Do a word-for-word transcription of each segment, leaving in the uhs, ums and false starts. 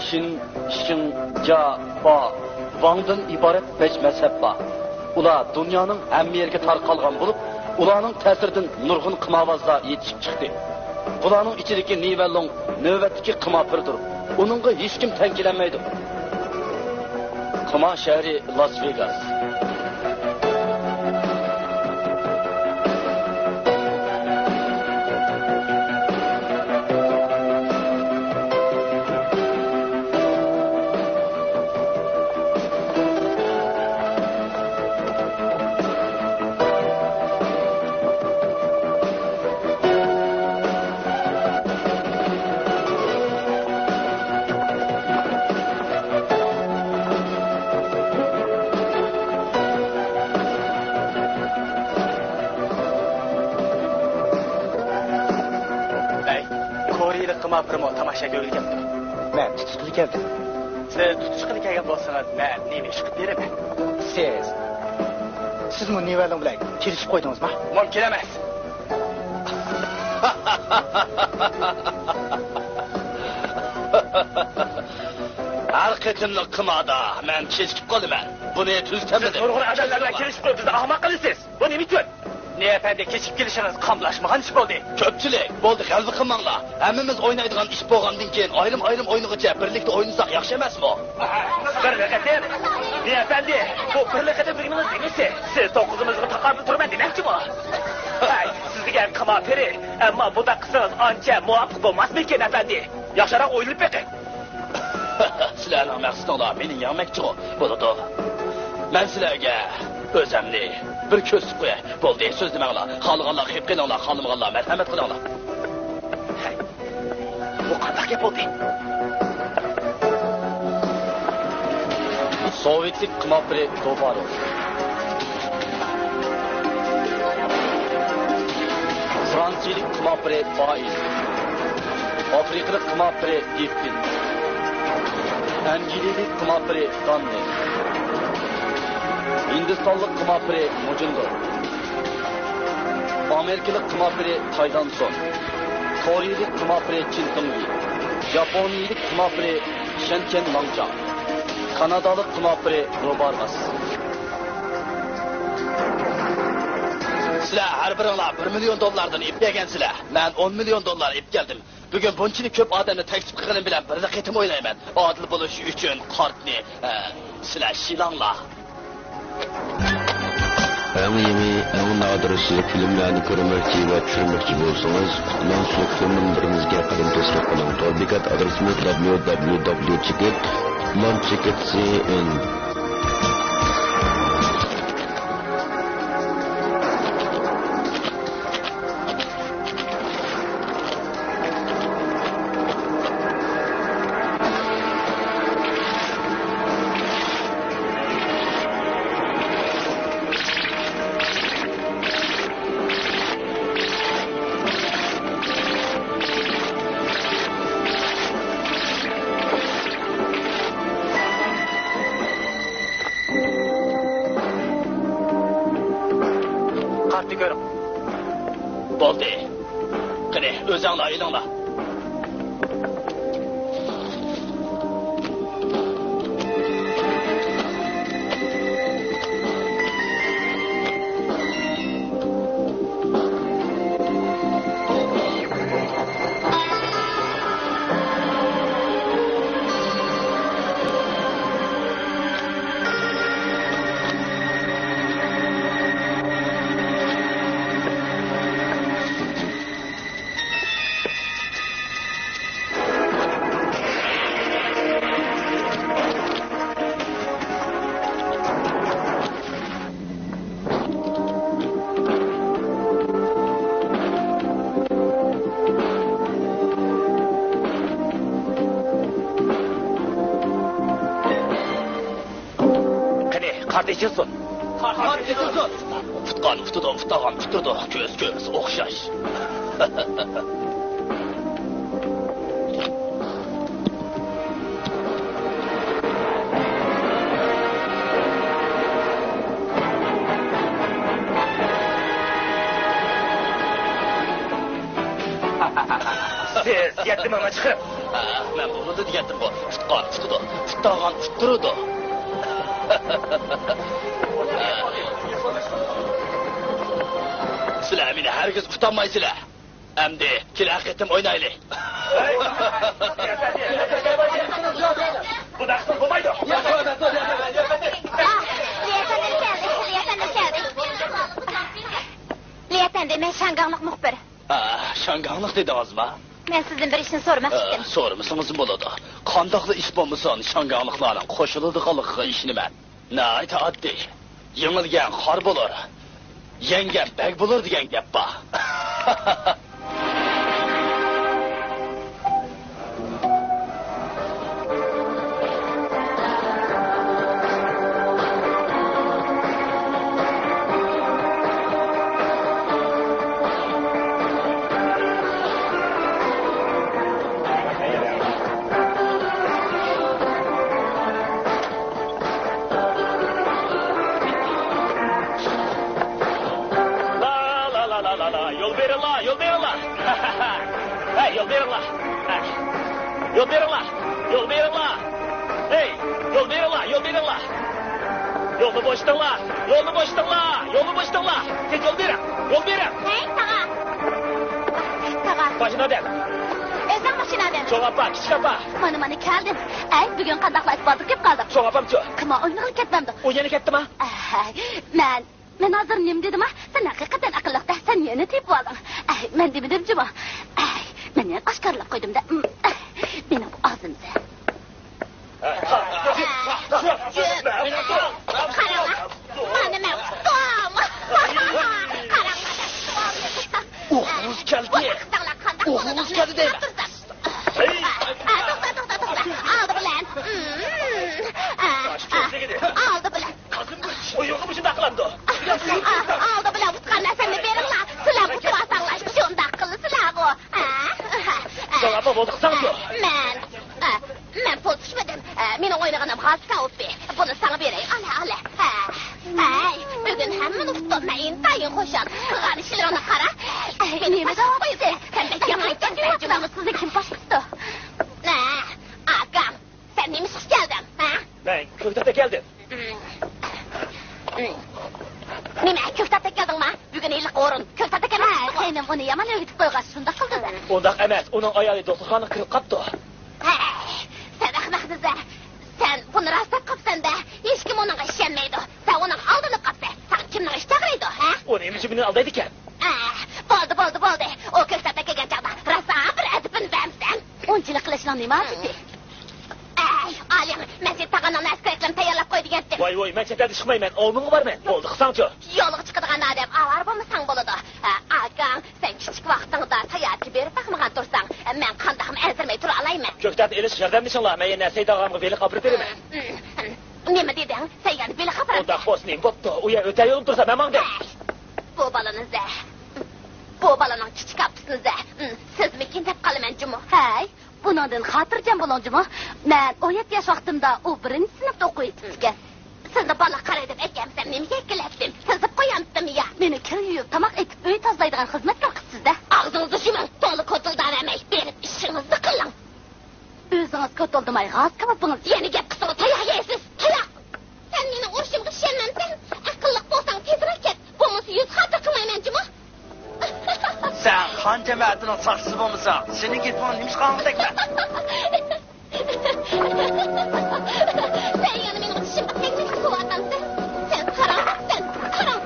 شىن، شىڭ، جيا، فا، ۋاڭدىن ئىبارەت بەش مەزھەپ بار. ئۇلار دۇنيانىڭ ھەممە يېرىگە تارقالغان بولۇپ، ئۇلارنىڭ تەسىرىدىن نۇرغۇن قىمارۋازلار يېتىشىپ چىقتى. بۇلارنىڭ ئىچىدىكى نى ۋەنلۇڭ نۆۋەتتىكى قىمارپىرىدۇر. ئۇنىڭغا ھېچكىم تەڭ كېلەلمەيدۇ. قىمار شەھىرى لاس ۋېگاس. ئەي، كورېيىلىك قىمارپىرمۇ تاماشا كۆرگىلى كەپتۇ. مەن تۇتۇشقىلى كەلدىم. سىز تۇتۇشقىلى كەلگەن بولسىڭىز، مەن نېمە ئىش قىلىپ بېرىمەن؟ سىز، سىزمۇ نى ۋەنلۇڭ بىلەن كېلىشىپ قويدىڭىزمۇ؟ مۇمكىن ئەمەس. ھەر قېتىملىق قىماردا مەن كېچىكىپ قالىمەن. بۇنى تۈزىتەلمىدىم. سىز نۇرغۇن ئادەملەر بىلەن كېلىشىپ قويۇپسىز، ئاھماق قىلىسىز. بۇ نېمە ئۈچۈن؟ نى ئەپەندى، كېچىكىپ كېلىشىڭىز قاملاشمىغان ئىش بولدى. كۆپچىلىك، بولدى، غەلۋە قىلماڭلار. ھەممىمىز ئوينايدىغان ئىش بولغاندىن كېيىن ئايرىم-ئايرىم ئوينىغۇچە بىرلىكتە ئوينىساق ياخشى ئەمەسمۇ؟ بىرلا قېتىم؟ نى ئەپەندى، بۇ بىرلا قېتىم دېگىنىڭىز نېمىسى؟ سىز توققۇزىمىزغا تاقابىل تۇرىمەن دېمەكچىمۇ؟ ھەي، سىز دېگەن قىمارپىرى، ئەمما بۇنداق قىلسىڭىز ئانچە مۇۋاپىق بولماسمىكىن، ئەپەندى؟ ياخشىراق ئويلىنىپ بېقىڭ. سىلەرنىڭ مەقسىتىڭلار مېنى يەڭمەكچىغۇ؟ بولىدۇ. مەن سىلەرگە ئۆزەمنى بىر كۆرسىتىپ قوياي. بولدى، سۆزلىمەڭلار. خالىغانلار قېپىپ قېلىڭلار، خالىمىغانلار مەرھەمەت قىلىڭلار. ھەي، بۇ قانداق گەپ بولدى؟ سوۋېتلىك قىمارپىرى دوباروف. فرانسىيىلىك قىمارپىرى فائىل. ئافرىقىلىق قىمارپىرى دىپپىن. ئەنگلىيىلىك قىمارپىرى داننى. ھىندىستانلىق قىمارپىرى موجۇندو. ئامېرىكىلىق قىمارپىرى تايدانسون. كورېيىلىك قىمارپىرى چىن تېڭگى. ياپونىيىلىك قىمارپىرى شەنچەن ماڭچاڭ. كانادالىق قىمارپىرى روبارغاس. سىلەر ھەر بىرىڭلار بىر مىليون دوللاردىن ئېلىپ كەلگەنسىلەر. مەن ئون مىليون دوللار ئېلىپ كەلدىم. بۈگۈن بۇنچىلىك كۆپ ئادەمنى تەكلىپ قىلغىنىم بىلەن بىرلا قېتىم ئوينايمەن. ئادىل بولۇش ئۈچۈن كارتنى، ئە، سىلەر شىلاڭلار. ئەڭ يېڭى، ئەڭ نادىر سۈزۈك فىلىملەرنى كۆرمەكچى ۋە چۈشۈرمەكچى بولسىڭىز، قۇتلۇق سۈزۈك فىلىم مۇنبىرىمىزگە قەدەم تەشرىپ قىلىڭ. تور بېكەت ئادرېسىمىز دابليۇ دابليۇ دابليۇ چېكىت، قۇتلۇق چېكىت سى ئېن. كارتنى كۆرۈڭ. بولدى. قېنى، ئۆزۈڭلار ئېلىڭلار. قېنى، قارت ئېچىلسۇن. قارت ئېچىلسۇن. ئۇتقان ئۇتىدۇ، ئۇتالغان ئۇتىدۇ. كۆز كۆز ئوخشاش. سىز يەتتە مىڭنى چىقىرىپ، ھە، مەن بۇرۇندا دېگەنتىمغۇ، ئۇتقان ئۇتىدۇ، ئۇتالغان ئۇتتۇرىدۇ. سىلەر مېنى ھەرگىز ئۇتالمايسىلەر. ئەمدى كېلەر قېتىم ئوينايلى. بۇنداق قىلسا بولمايدۇ. ليەپەندى كەلدى، ليەپەندى كەلدى. ليەپەندى، مەن شياڭگاڭلىق مۇخبىر. ئا، شياڭگاڭلىق دېدىڭىزما؟ مەن سىزدىن بىر ئىشنى سورىماقچى ئىدىم. ئا، سورىمىسىڭىزمۇ بولىدۇ. قانداقلا ئىش بولمىسۇن، شياڭگاڭلىقلارنىڭ قوشۇلىدىغانلىقىغا ئىشىنىمەن. ناھايىتى ئاددىي. يېڭىلگەن خار بولۇر، يەڭگەن بەگ بولۇر دېگەن گەپ بار. لا، لا، لا، لا، لا، لا. يول بېرىڭلار، يول بېرىڭلار. ھەي، يول بېرىڭلار. ھەي. يول بېرىڭلار. يول بېرىڭلار. ھەي، يول بېرىڭلار، يول بېرىڭلار. يولنى بوشىتىڭلار. يولنى بوشىتىڭلار. يولنى بوشىتىڭلار. تېز يول بېرىڭ. يول بېرىڭ. ھەي، تاغا. تاغا. ماشىنا ھەيدەڭ. ئۆزۈڭ ماشىنا ھەيدەڭ. چوڭ ئاپا، كىچىك ئاپا. مانا، مانا كەلدىم. ئەي، بۈگۈن قانداقلا ئەھۋالدا كېلىپ قالدىڭ؟ چوڭ ئاپامچۇ؟ قىما ئوينىغىلى كەتمەمدۇ؟ ئۇ يەنە كەتتىما؟ ئەي، مەن مەن ھازىر نېمە دېدىم، ھە؟ سەن ھەقىقەتەن ئەقىللىق-دە، سەن يەنە تېپىۋالدىڭ. ئەي، مەن دېمىدىمجۇما؟ ئەي، مەن يەنە ئاشكارىلاپ قويدۇم-دە. ئەي، مېنىڭ بۇ ئاغزىمسە. قاراڭلار، مانا مەن ئۇتتۇم. قاراڭلار، مەن ئۇتتۇم. ئوغلىڭىز كەلدى. ئوغلىڭىز كەلدى دەيمەن. ئە، توختا، توختا، توختا. ئالدى بىلەن. ئالدى بىلەن. ئۇيغۇرمۇ شۇنداق قىلامدۇ؟ ئالدى بىلەن ئۇتقان نەرسەمنى بېرىڭلار. سىلەر ئۇتۇۋالساڭلار، شۇنداق قىلىسىلەرغۇ. ئە، ئە، ئە، مەن، ئە، مەن پۇل چۈشمىدىم. ئە، مېنىڭ ئوينىغىنىم غاز كاۋىپى. بۇنى ساڭا بېرەي. ئالە، ئالە. ئە، ئەي، بۈگۈن ھەممىنى ئۇتتۇم. مەن ئىنتايىن خۇشال. قىلغان ئىشلىرىڭنى قارا. ئەي، مېنى نېمە پاش قىلىپ قويدى؟ سەن بەك يامان ئىكەنسەن، جۇمۇ. سىزنى كىم پاش قىپتۇ؟ ئە، ئاكام. سەن نېمە ئىشقا كەلدىڭ، ھە؟ مەن كۆكتات ئەكەلدىم. نېمە، كۆكتات ئەكەلدىڭما؟ بۈگۈن ھېلىقى ھورۇن كۆكتات ئەكەلمەكچى چىقىپتۇ. ھە، خېنىم ئۇنى يامان ئۆگىتىپ قويغاچ شۇنداق قىلدى. ئۇنداق ئەمەس، ئۇنىڭ ئايالى دوختۇرخانىغا كىرىپ قاپتۇ. ھەي، سەن ئەخمەقنىسە. سەن بۇنى راست دەپ قاپسەن-دە، ھېچكىم ئۇنىڭغا ئىشەنمەيدۇ. سەن ئۇنىڭغا ئالدىنىپ قاپسەن. ساڭا كىمنىڭ ئىشى چاغرىيدۇ، ھە؟ ئۇ نېمە ئۈچۈن مېنى ئالدايدىكەن؟ ئە، بولدى، بولدى، بولدى. ئۇ كۆكتات ئەكەلگەن چاغدا راسا بىر ئەدىپىنى بەرمىسەم. ئۇنچىلىك قىلىشنىڭ نېمە ھاجىتى؟ ئەي، ئالىيەڭ، مەن سېنى تاغامنىڭ نەرسە-كېرەكلىرىنى تەييارلاپ قوي دېگەنتىم. ۋاي، ۋاي، مەن چەت ئەلدە چىقمايمەن، ئاۋمېنغا بارىمەن. بولدى، قىلساڭچۇ؟ يولغا چىقىدىغان ئادەم ئاۋارە بولمىساڭ بولىدۇ. ئە، ئاكاڭ، سەن كىچىك ۋاقتىڭدا ساياھەتكە بېرىپ باقمىغان تۇرساڭ، مەن قانداقمۇ ئەنسىرىمەي تۇرالايمەن. كۆكتات ئېلىش ياردەملىشىڭلار، مەن يەنە سەيداغامغا بېلىق ئاپىرىپ بېرىمەن. ھىم، ھىم. نېمە دېدىڭ؟ سەن يەنە بېلىق ئاپىرامسەن؟ ئۇنداق بولسا نېمە بوپتۇ؟ ئۇ يەر ئۆتەر يولۇم تۇرسا، مەن ماڭدىم. ھەي، بۇ بالىنى زە-، بۇ بالىنىڭ كىچىك ئاپىسىنى زە-، سىزمىكىن دەپ قالىمەن جۇمۇ. ھەي، بۇنىڭدىن خاتىرجەم بولۇڭ جۇمۇ. مەن ئون يەتتە ياش ۋاقتىمدا ئۇ بىرىنچى سىنىپتا ئوقۇيتتىكەن. سىزنى بالىغا قاراي دەپ ئەكەمسەم نېمىگە ئەكېلەتتىم؟ سىزىپ قويامتىم يا؟ مېنى كىر يۇيۇپ، تاماق ئېتىپ، ئۆي تازىلايدىغان خىزمەتكار قىپسىز-دە. ئاغزىڭىزنى يۇمۇڭ، تولا كوتۇلداۋەرمەي، بېرىپ ئىشىڭىزنى قىلىڭ. ئۆزىڭىز كوتۇلدىماي غاز كاۋىپىڭىز. يەنە گەپ قىلسىڭىز تاياق يەيسىز، تاياق! سەن مېنىڭ ئۇرۇشۇمغا ئىشەنمەمسەن؟ ئەقىللىق بولساڭ تېزرەك كەت، بولمىسا يۈز خاتىرە قىلمايمەن جۇمۇ. سەن خان جەمەتىنىڭ ساقچىسى بولمىساڭ، سېنىڭ گېپىڭنى نېمىشقا ئاڭلىدەكمەن؟ سەن يەنە مېنىڭ چىشىمغا تەگمەكچى بولۇۋاتامسەن؟ سەن قاراڭ، سەن قاراڭ!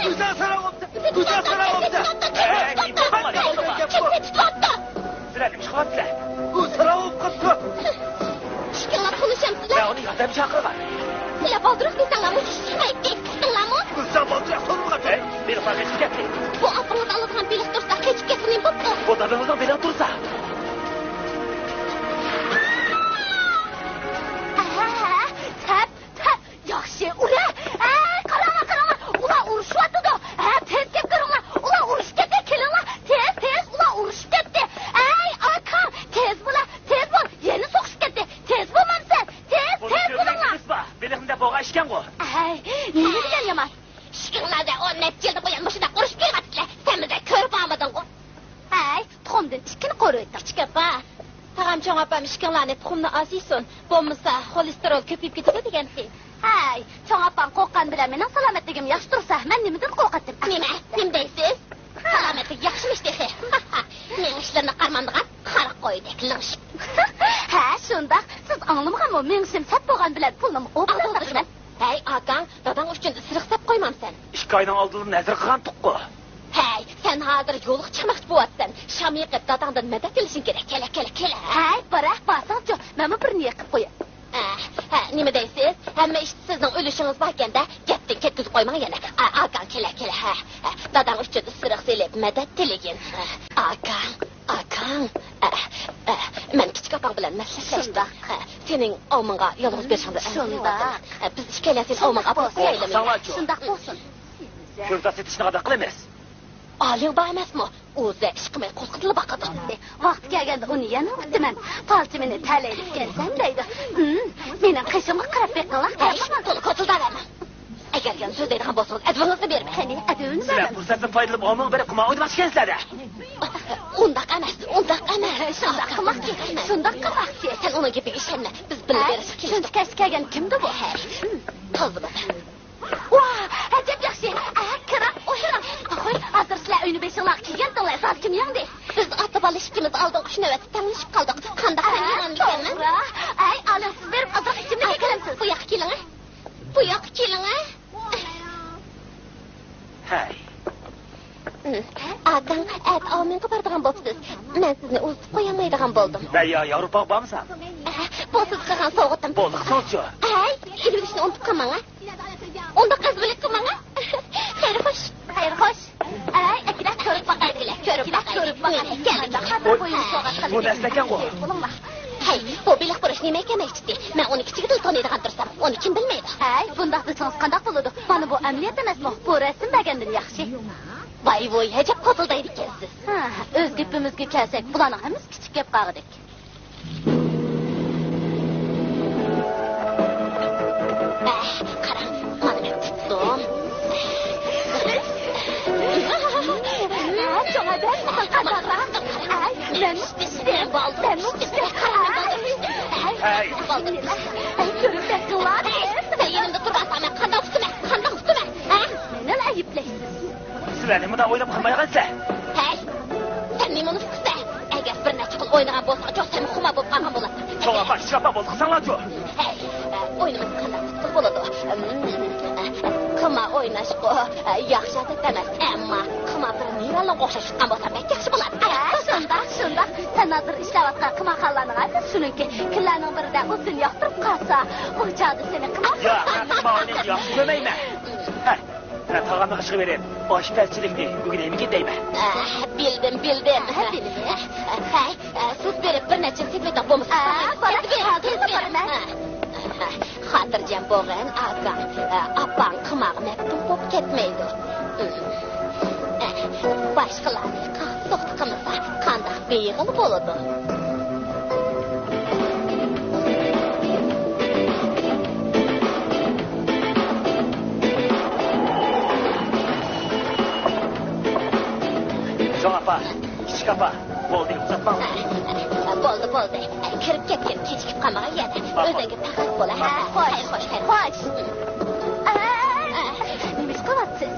گۈزەل ساراڭ بوپتۇ! گۈزەل ساراڭ بوپتۇ! توختا، توختا، توختا! توختا! توختا! سىلەر نېمە ئىش قىلىۋاتىسىلەر؟ ئۇ ساراڭ بوپ قاپتۇ! ئىككىڭلار تونۇشامسىلەر؟ مەن ئۇنى ياردەم چاقىرغان. سىلەر بالدۇرراق دېسەڭلار، مۇشۇ ئىش چىقمايتتى. ئۇقتۇڭلارمۇ؟ بىزدە بالدۇرراق سورىمىغان. ھەي، بېلىقلار قېچىپ كەتتى. بۇ ئاپىڭىز ئالىدىغان بېلىق تۇرسا، قېچىپ كەتسە نېمە بوپتۇ؟ بۇ دادىڭىزنىڭ بېلىقى تۇرسا. ئەھە، تەپ، تەپ، ياخشى، ئۇرە! ئەي، قاراڭلار، قاراڭلار! ئۇلار ئۇرۇشۇۋاتىدۇ! ھە، تېز كېلىپ كىرىڭلار! ئۇلار ئۇرۇشۇپ كەتتى، كېلىڭلار! تېز، تېز، ئۇلار ئۇرۇشۇپ كەتتى! ئەي، ئاكام، تېز بولا، تېز بول! يەنە سوقۇشۇپ كەتتى! تېز بولمامسەن؟ تېز، تېز بولۇڭلار! بېلىقنى دەپ بولغان ئىكەنغۇ! ئەي، نېمە دېگەن يامان! ئىككىڭلار ئون نەچچە يىلدىن بۇيان مۇشۇنداق ئۇرۇشۇپ كېلىۋاتىسىلەر! سەن بىزنى كۆرۈپ بولمىدىڭغۇ! ئەي، تۇخۇمدىن ئىككىنى قورۇۋېتىڭ. كىچىك ئاپا! تاغام، چوڭ ئاپام ئىككىڭلارنى تۇخۇمنى ئاز يېسۇن، بولمىسا خولېستېرول كۆپىيىپ كېتىدۇ دېگەنتى. ھەي، چوڭ ئاپاڭ قورققان بىلەن مېنىڭ سالامەتلىكىم ياخشى تۇرسا، مەن نېمىدىن قورقاتتىم؟ نېمە؟ نېمە دەيسىز؟ سالامەتلىك ياخشىمىش تېخى. مېڭىشلىرىنى قارمامدىغان قارا قويدەك لىڭشىپ. ھە، شۇنداق. سىز ئاڭلىمىغانمۇ؟ مېڭىشىم سەت بولغان بىلەن پۇلنىمۇ ئوپۇپ ئولتۇرىمەن. ھەي، ئاكاڭ، داداڭ ئۈچۈن ئىسرىق سەپ قويمامسەن؟ ئىككى ئاينىڭ ئالدىدا نەزىر قىلغانتۇققۇ. ھەي، سەن ھازىر يولغا چىقماقچى بولۇۋاتىسەن. شام يېقىپ داداڭدىن مەدەت ئېلىشىڭ كېرەك. كېلە، كېلە، كېلە. ھەي، بىراق بارساڭچۇ، مەنمۇ بىرنى يېقىپ قوياي. ھە، ھە، نېمە دەيسىز؟ ھەممە ئىشتا سىزنىڭ ئۈلۈشىڭىز باركەن-دە، گەپتىن كەتكۈزۈپ قويماڭ يەنە. ئا، ئاكاڭ، كېلە، كېلە، ھە، ھە. داداڭ ئۈچۈن ئىسرىق سېلىپ مەدەت تىلىگىن. ھە، ئاكاڭ، ئاكاڭ. ئە، ئە، مەن كىچىك ئاپاڭ بىلەن مەسلىھەتلەشتىم. شۇنداق. ھە، سېنىڭ ئاۋمىڭغا يالغۇز بېرىشىڭدىن ئەنسىرەۋاتىمەن. شۇنداق. ھە، بىز ئىككىيلەن سېنى ئاۋمىڭغا ئاپىرىپ قويايلىمىكىن؟ شۇنداق بولسۇن. كۆكتات سېتىشنى قانداق قىلىمىز؟ ئالىڭ بار ئەمەسمۇ؟ ئۇ زە ئىشقىمەي قورقۇتىلا باقىدۇ. ۋاقتى كەلگەندە ئۇنى يەنە ئۇرتىمەن. پالچى مېنى تەلەيلىكەنسەن دەيدۇ. ھىم، مېنىڭ قېشىمغا قاراپ بېقىڭلار. ھەي، تولا كوتۇلداۋەرمەڭ. ئەگەر يەنە سۆزلەيدىغان بولسىڭىز، ئەدىپىڭىزنى بېرىمەن. قېنى، ئەدىپىمنى بېرىمەن. سىلەر پۇرسەتنى پايدىلىنىپ ئاۋمىڭ بېرىپ قىمار ئوينىماقچى ئىكەنسىلەر-دە. ئۇنداق ئەمەس، ئۇنداق ئەمەس. شۇنداق قىلماقچى، شۇنداق قىلماقچى. سەن ئۇنىڭ گېپىگە ئىشەنمە. بىز بىللە ھەي، بېرىشقا كېلىشتۇق. شۇنچە كەچتە كەلگەن كىمدۇ بۇ؟ ھەي. ھىم، تازىمۇ. ۋاھ، ئەجەب ياخشى. ئە، كىرىڭ، ئولتۇرۇڭ. خوش، ھازىر سىلەر ئۆينى بېشىڭلارغا كىرگەنتىڭلار، زال كىم ياڭدى؟ بىز ئاتا-بالا ئىككىمىز ئالدىنقى ئۈچ نۆۋەتتە تەڭلىشىپ قالدۇق. قانداق، مەن يامان ئىكەنمەن؟ توغرا. ئەي، ئالىڭ، سىز بېرىپ ئازراق ئىچىملىك ئەكىلەمسىز؟ بۇ ياققا كېلىڭە. بۇ ياققا كېلىڭە. ھەي. ئاكاڭ، ئەتە ئاۋمېنغا بارىدىغان بوپسىز. مەن سىزنى ئۇزىتىپ قويالمايدىغان بولدۇم. دەريا، ياۋروپاغا بارمىسام؟ بۇ سىز قىلغان سوۋغىتىم. بولدى، قىلسىڭىزچۇ؟ ھەي، ئىگىلىكنى ئۇنتۇپ قالماڭ، ھە؟ ئۇنداق ئەزۋىلىك قىلماڭ، ھە؟ خەير خوش. خەير خوش. ئەي، ئەكىلەر كۆرۈپ باقايلى. كەلدى، كەلدى. بۇ نەرسە ئىكەنغۇ؟ ھەي، بۇ بېلىق بۇرۇش نېمە ئىكەن ئىچتى؟ مەن ئۇنى كىچىكىدىن تونۇيدىغان تۇرسام، ئۇنى كىم بىلمەيدۇ؟ ھەي، بۇنداق دېسىڭىز قانداق بولىدۇ؟ مانا بۇ ئەمەلىيەت ئەمەسمۇ؟ بۇ رەسىم بەرگەندىن ياخشى. ۋاي ۋۇي، ئەجەب قوتۇلدايدىكەنسىز. ھە، ئۆز گېپىمىزگە كەلسەك، بۇلارنىڭ ھەممىسى كىچىك گەپ قالغۇدەك. ئەھ، قاراڭ، مانا مەن تۇتتۇم. ھە، چوڭ ئادەم، قانداقراق؟ ئەي، مەنمۇ پىشتىم، مەنمۇ پىشتىم. قاراڭ، مەن بالدۇر پىشتىم. ئەي، ئەي، كۆرۈپ بېقىڭلار. ئەي، سەن يېنىمدا تۇرۇۋالساڭ، مەن قانداق ئۇتىمەن؟ قانداق ئۇتىمەن؟ ھە؟ مېنىلا ئەيىبلەيسىز. سىلەرنى مۇنداق ئويناپ قىلمايغانسىلەر. ھەي، سەن نېمە ئۇنى ئۇقىسەن؟ ئەگەر بىر نەچچە قىل ئوينىغان بولساڭ، چوق سەنمۇ خۇمار بولۇپ قالغان بولاتتىڭ. چوڭ ئاپا، كىچىك ئاپا، بولدى قىلساڭلارچۇ. ھەي، ئوينىمىسا قانداق ئۇتقىلى بولىدۇ؟ قىمار ئويناشقۇ ياخشى ئادەت ئەمەس، ئەمما قىمار بىر نېراللىغا ئوخشاش ئۇتقان بولسا بەك ياخشى بولاتتى. ھە، شۇنداق، شۇنداق. سەن ھازىر ئىشلەۋاتقان قىمارخانىلارنىڭ ھەممىسى شۇنىڭكى. كۈنلەرنىڭ بىرىدە ئۇ سېنى ياقتۇرۇپ قالسا، ئۇ چاغدا سېنى قىمار. ياق، مەن قىمار ئويناشنى ياخشى كۆرمەيمەن. ھە، ھە، تاغامنىڭ ئىشىغا بېرىپ، ئاشپەزچىلىكنى ئۆگىنەيمىكىن دەيمەن. ئە، بىلدىم، بىلدىم. ھە، بىلدىم. ھەي، ئە، سىز بېرىپ بىر نەچچىنى سېتىۋېتىڭ، بولمىسا ئە، تۇتۇپ قالمايمەن. بارىمەن، ھازىرلا بارىمەن. ھە. خاتىرجەم بولغىن، ئاكا. ئە، ئاپاڭ قىمارغا مەپتۇن بولۇپ كەتمەيدۇ. ئە، باشقىلارنى قاقتى-توقتى قىلمىسا، قانداق بېيىغىلى بولىدۇ؟ چوڭ ئاپا، كىچىك ئاپا، بولدى، ئۇزاتماڭ. بولدى، بولدى. كىرىپ كەتكىن، كېچىكىپ قالمىغاي يەنە. ئاپا. ئۆزۈڭگە پەخىر بول، ھە؟ خوش. خوش، خوش، خوش. خوش. نېمە ئىش قىلىۋاتىسىز؟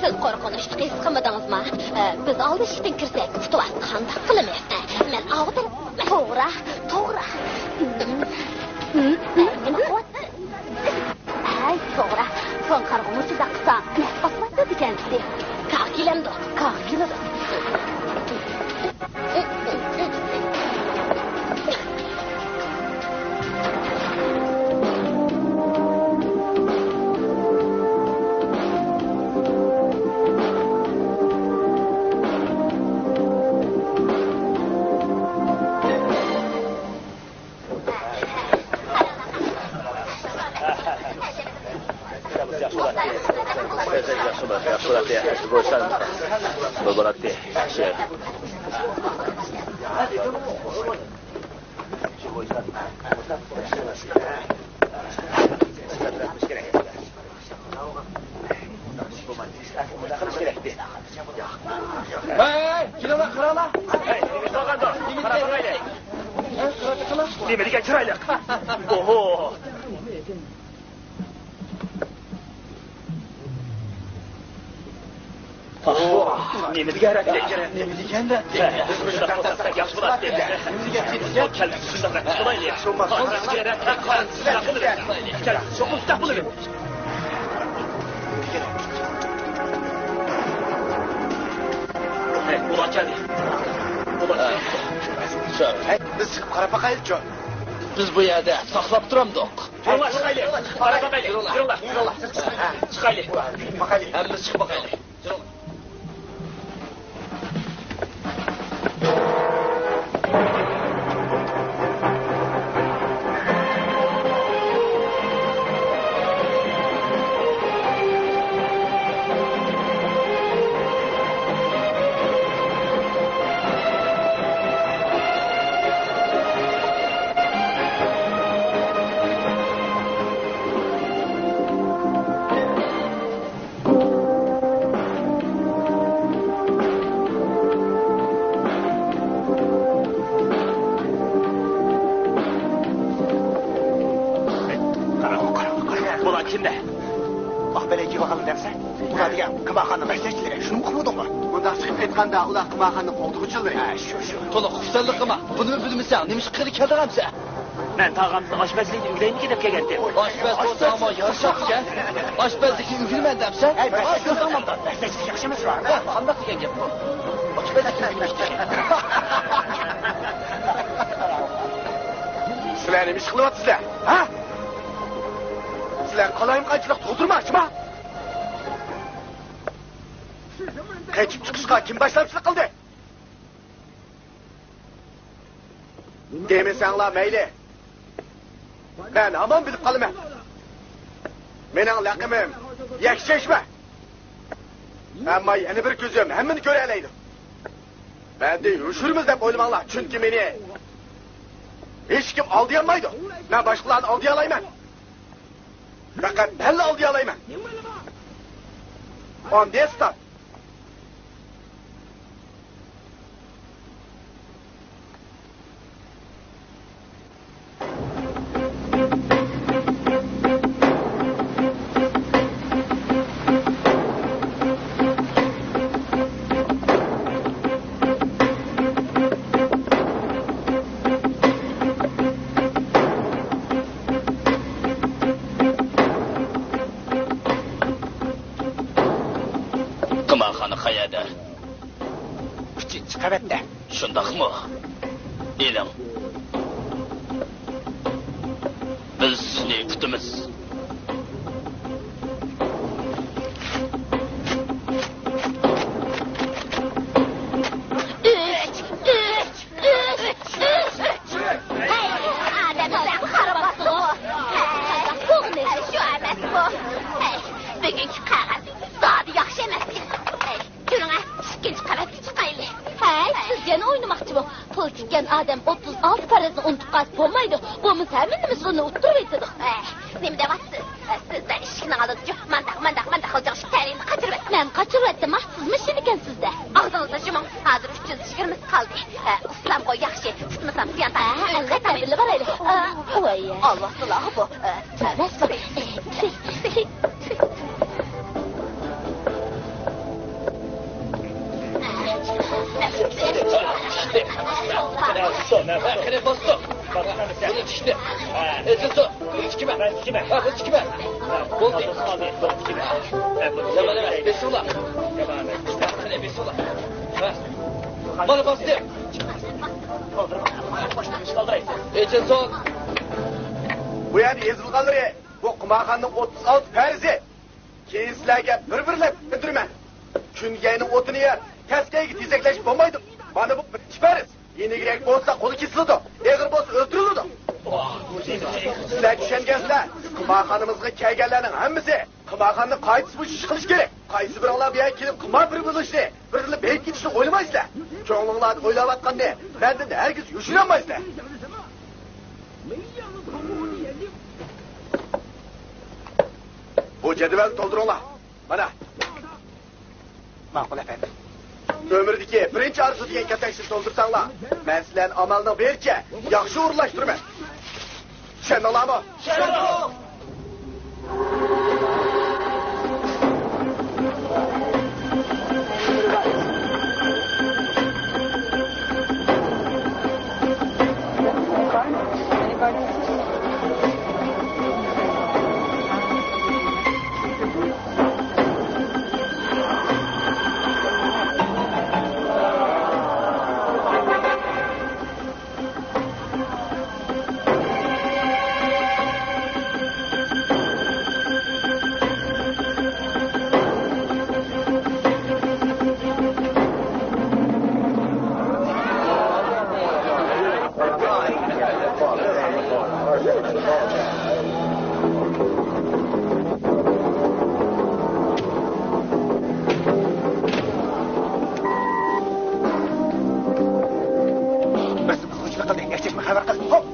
سىز قورقۇنچلۇق ھېس قىلمىدىڭىزما؟ بىز ئالدى ئىشىكتىن كىرسەك، ئۇتۇۋالسا قانداق قىلىمىز؟ مەن ئاۋۇ تەرەپ. توغرا، توغرا. ھەي، توغرا. سوڭ قارىغۇ مۇشۇنداق قىلساڭ، نەپ باسمايدۇ دېگەنتى. كاغا كېلەمدۇ؟ كاغا كېلىدۇ. ھەي، ھەي، كېلىڭلار، قاراڭلار. ھەي، نېمە قىلغاندۇ؟ قاراپ باقايلى. نېمە دېگەن چىرايلىق! ئوھو! ئوھو! نېمە دېگەن رەتلىك! نېمە دېگەن رەتلىك! بىز مۇشۇنداق قىلساق ياخشى بولاتتى. نېمە دېگەن رەتلىك! كەل، شۇنداق رەتلىك قىلايلى. شۇنداق قىلساق بولىدۇ. كەل، چوقۇم شۇنداق بولىدۇ. ھەي، ئۇلار كەلدى. ئۇلار كەلدى. ھەي، بىز چىقىپ قاراپ باقايلىچۇ. بىز بۇ يەردە ساقلاپ تۇرامدۇق. يۈرۈڭلار، چىقايلى. قاراپ باقايلى. يۈرۈڭلار. يۈرۈڭلار. ھە، چىقايلى. باقايلى. ھەممىمىز چىقىپ باقايلى. يۈرۈڭلار. قاراڭ، قاراڭ، قاراڭ. بۇلار كىملەر؟ ئاق بەلەي كىيىۋالغانلار دەمسەن؟ ئۇلار دېگەن قىمارخانا مەسلىھەتچىلىرى، شۇنىمۇ ئۇقمىدىڭمۇ؟ مۇنداق چىقىپ ئېيتقاندا، ئۇلار قىمارخانىنىڭ قوغدىغۇچىلىرى. ھە، شۇ، شۇ. تولۇق خۇپسەنلىك قىلما، بۇنىمۇ بىلمىسەڭ، نېمىشقا قېرى كەلدىڭ ئەمسە؟ مەن تاغامدىن ئاشپەزلىكنى ئۆگىنەيمىكىن دەپ كەلگەنتىم. ئاشپەز بولساڭمۇ يارىشاتتىكەن. ئاشپەزلىكنى ئۆگىنىمەن دەمسەن؟ ھەي، مەسلىھەت قىلساڭ ماڭا. مەسلىھەتچىلىك ياخشى ئەمەس. ھە، قانداق دېگەن گەپ بۇ؟ ئاشپەزلىكنى ئۆگىنىش دېگەن. سىلەر نېمە ئىش قىلىۋاتىسىلەر؟ ھە؟ سىلەر قالايمىقانچىلىق تۇغدۇرماقچىما؟ قېچىپ چىقىشقا كىم باشلامچىلىق قىلدى؟ دېمىسەڭلار مەيلى. مەن ھامان بىلىپ قالىمەن. مېنىڭ لەقىمىم يەكچەشمە. ئەمما يەنە بىر كۆزۈم ھەممىنى كۆرەلەيدۇ. مەندىن يوشۇرىمىز دەپ ئويلىماڭلار، چۈنكى مېنى ھېچكىم ئالدىيالمايدۇ. مەن باشقىلارنى ئالدىيالايمەن. پەقەت مەنلا ئالدىيالايمەن. ئاندىن ستارت. قىمارخانا قەيەردە؟ ئۈچىنچى قەۋەتتە. شۇنداقمۇ؟ ئېلىڭ. بىز سىزنى كۈتىمىز. ئۈچ، ئۈچ، ئۈچ، ئۈچ، ئۈچ. ھەي، ئادەملەر خاراباتىغۇ. ھەي، بۇغنى شۇ ئەمەسمۇ؟ ھەي، بۈگۈنكى قەغەز زادى ياخشى ئەمەسكەن. ھەي، يۈرۈڭە، ئىككىنچى قەۋەتكە چىقايلى. ھەي، سىز يەنە ئوينىماقچىمۇ؟ پۇل تىككەن ئادەم ئوتتۇز ئالتە پەرەزنى ئۇنتۇپ قالسا بولمايدۇ. بولمىسا ھەممە نېمىسىنى ئۇنتۇپ تۇرۇۋېتىدۇ. ھەي، نېمە دەۋاتىسىز؟ سىزدە ئىشىكنىڭ ئالدىدا مانداق، مانداق، مانداق قىلجاق شۇ تەرىنى قاچۇرۇۋەت. مەن قاچۇرۇۋەتتىم، ھە؟ سىزمۇ شۇنىكەنسىز-دە. ئاغزىڭىزنى يۇمۇڭ. ھازىر ئۈچ يۈز يىگىرمىسى قالدى. ئە، ئۇسسۇلامغۇ ياخشى، تۇتمىسام زىيان تارتىدۇ. ھە، ئەلۋەتتە، بىللە بارايلى. ئە، ۋاي. ئالۋاستىلاغۇ بۇ. ئە، ئەمەس بۇ. ئە، قېنى، بوستۇم. بۇنى تىكتى. ئېتىلسۇن. بۇنى تىكىمەن. مەن تىكىمەن. ھە، بۇنى تىكىمەن. ھە، بولدى. قالدى، بۇنى تىكىمەن. ھە، بۇنى يامان ئەمەس، بېسىڭلار. يامان ئەمەس. قېنى، بېسىڭلار. ھە. مانا باستىم. ئېچىلسۇن. بۇ يەردە يېزىلغانلىرى بۇ قىمارخانىنىڭ ئوتتۇز ئالتە پەرىزى. كېيىن سىلەرگە بىر-بىرلەپ بىلدۈرىمەن. كۈنگەينىڭ ئوتىنى يەپ، تەسكەيگە تېزەكلەشكە بولمايدۇ. مانا بۇ بىرىنچى پەرىز. يېنىكرەك بولسا قولى كېسىلىدۇ، ئېغىر بولسا ئۆلتۈرۈلىدۇ. سىلەر چۈشەنگەنسىلەر، قىمارخانىمىزغا كەلگەنلەرنىڭ ھەممىسى قىمارخانىنىڭ قائىدىسى بويىچە ئىش قىلىشى كېرەك. قايسى بىرىڭلار بۇ يەرگە كېلىپ قىمار بىر بولۇشنى، بىرلا بېيىپ كېتىشنى ئويلىمايسىلەر؟ كۆڭلۈڭلاردا ئويلاۋاتقاننى مەندىن ھەرگىز يوشۇرالمايسىلەر. بۇ جەدۋەلنى تولدۇرۇڭلار. مانا. ماقۇل، ئەپەندىم. ئۆمرىدىكى بىرىنچى ئارزۇ دېگەن كاتەكچىنى تولدۇرساڭلار، مەن سىلەرنى ئامالنىڭ بېرىچە ياخشى ئورۇنلاشتۇرىمەن. چۈشەندىڭلارمۇ؟ چۈشەندۇق. بىر سىزىق قىلغۇچىنى قىلدى. ئەكسىچمۇ خەۋەر قىل. خوپ.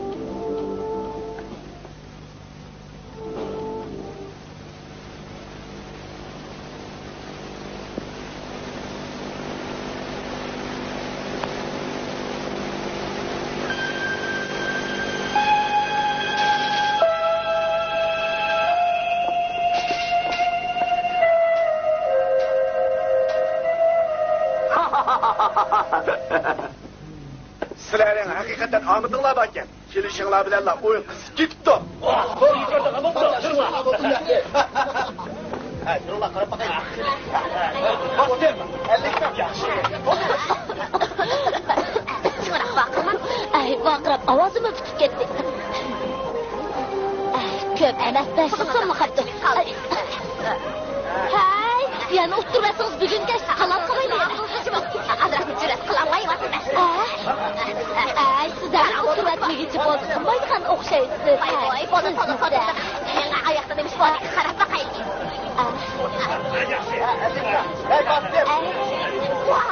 سىلەرنىڭ ھەقىقەتەن ئامىتىڭلار باركەن. كېلىشىڭلار بىلەنلا ئويۇن قىزىپ كېتىپتۇ. ئەي، ۋارقىراپ ئاۋازىممۇ پۈتۈپ كەتتى. ئەي، كۆپ ئەمەس، بەش يۈز سوممۇ قاپتۇ. ئەي. ھەي، يەنە ئۇتتۇرۇۋەتسىڭىز، بۈگۈن كەچتە قالال قىلمايمەن. ئازراق جۈرئەت قىلالمايۋاتىمەن. ئەي، سىز ھەم ئۇتتۇرۇۋەتمىگۈچە بولسا قىلمايدىغان ئوخشايسىز. ۋاي، ۋاي، بولدى، بولدى، بولدى. مېڭە ئاياقتا نېمە ئىش بار؟ قاراپ باقايلى. ئەي، ۋاھ،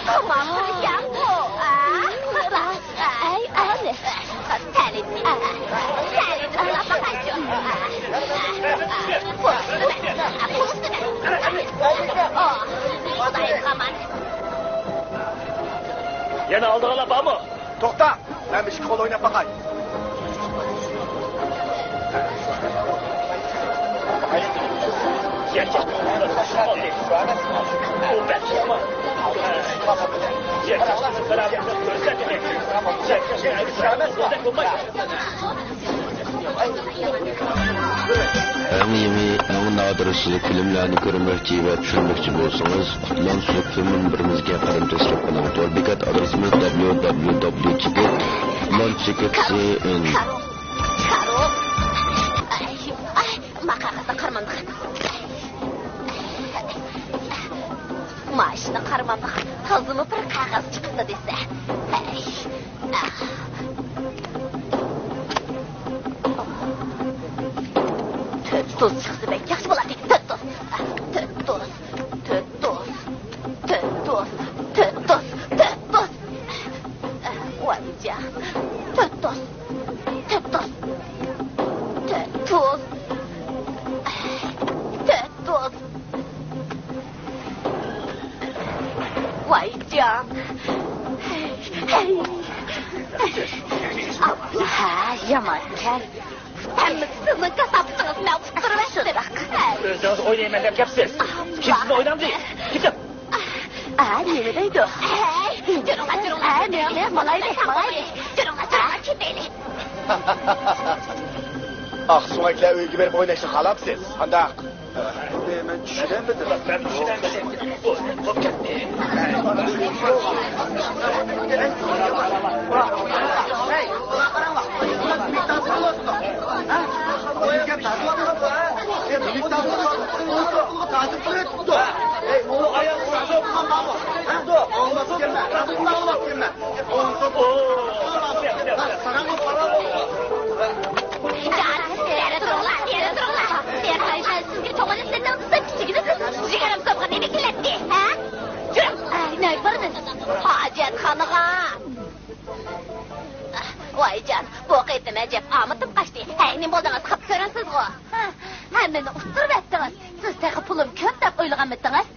خۇمار ئىكەنغۇ. ئەي، ئەنە. تەلىدى. تەلىدى، قاراپ باقايچۇ. پۇل ئۈستىدە. پۇل ئۈستىدە. ئوھ، خۇدايىم ئامان. يەنە ئالىدىغانلار بارمۇ؟ توختاڭ، مەن بىر ئىككى قول ئويناپ باقاي. ئەڭ يېڭى، ئەڭ نادىر سۈزۈك فىلىملەرنى كۆرمەكچى ۋە چۈشەنمەكچى بولسىڭىز، لانچلىق فىلىم مۇنبىرىمىزگە قەدەم تەشرىپ قىلىڭ. تور بېكەت ئادرېسىمىز دابليۇ دابليۇ دابليۇ چېكىت لانچ چېكىت سى ئېن. كارو، كارو. ئاي، ئاي، ماقاغىزدا قارىمامدىغان. ماشىنا قارىمامدىغان. تازىمۇ بىر قەغەز چىقىپتۇ دېسە. ئاي. تۆت توز چىقسا بەك ياخشى بولاتتى. تۆت توز. تۆت توز. تۆت توز. تۆت توز. تۆت توز. تۆت توز. ۋايجان. تۆت توز. تۆت توز. تۆت توز. تۆت توز. ۋايجان. ھەي. ھە، يامانكەن. ھەممىسى سىزنىڭ كاساپىتىڭىز، مەن ئۇتتۇرۇۋەتتىم. ئۆزىڭىز ئوينايمەن دەپ كەپسىز. كىم سىزنى ئوينامدى؟ كېتىڭ. ئا، نېمە دەيدۇ؟ ھەي، جۈرۈڭلار، جۈرۈڭلار. ھە، مېڭە، مېڭە، ماڭايلى، ماڭايلى. جۈرۈڭلار، جۈرۈڭلار، كېتەيلى. ئاقسۆڭەكلەر ئۆيگە بېرىپ ئويناشنى خالاپسىز، قانداق؟ مەن چۈشىنەلمىدىم. مەن چۈشىنەلمىدىم. بولۇپ كەتتى. جان، بېرى تۇرۇڭلار، بېرى تۇرۇڭلار. بېرى، مەن سىزگە چوڭىنى سېتىڭ دېسەم، كىچىكىنى سېتىڭ، جىگەرىم سوغا نېمە كېلەتتى، ھە؟ جۈرۈڭ. ئەي، نەگە بارىمىز؟ ھاجەتخانىغا. ۋايجان، بۇ قېتىم ئەجەب ئامىتىم قاچتى. ھەي، نېمە بولدىڭىز؟ خاپا كۆرۈنسىزغۇ؟ ھە، ھەممىنى ئۇتتۇرۇۋەتتىڭىز. سىز تېخى پۇلۇم كۆپ دەپ ئويلىغانمىدىڭىز؟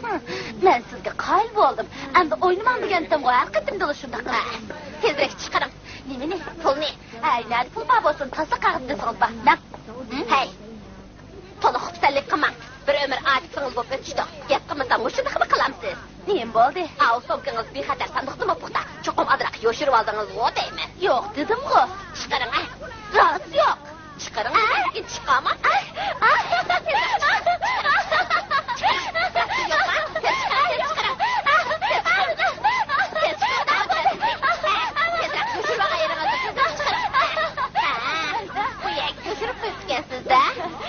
مەن سىزگە قايىل بولدۇم. ئەمدى ئوينىماڭ دېگەنتىمغۇ، ھەر قېتىمدىلا شۇنداق قىلىسىز. تېزرەك چىقىرىڭ. نېمىنى؟ پۇلنى. ھەي، نەدە پۇل بار بولسۇن، تازا قەغەز بېسىڭىز بار. مەن. ھەي، تولا خۇپسەنلىك قىلماڭ. بىر ئۆمۈر ئاچىسىڭىز بولۇپ ئۆتۈشتۇق. گەپ قىلمىسام مۇشۇنداقمۇ قىلامسىز؟ نېمە بولدى؟ ئاۋۇ سومكىڭىز بىخەتەر ساندۇقتىمۇ پۇختا. چوقۇم ئازراق يوشۇرۇۋالدىڭىزغۇ دەيمەن. يوق دېدىمغۇ. چىقىرىڭ ھە. راست يوق. چىقىرىڭ، لېكىن چىقارماڭ. يوشۇرۇپ قويۇپتىكەنسىز-دە.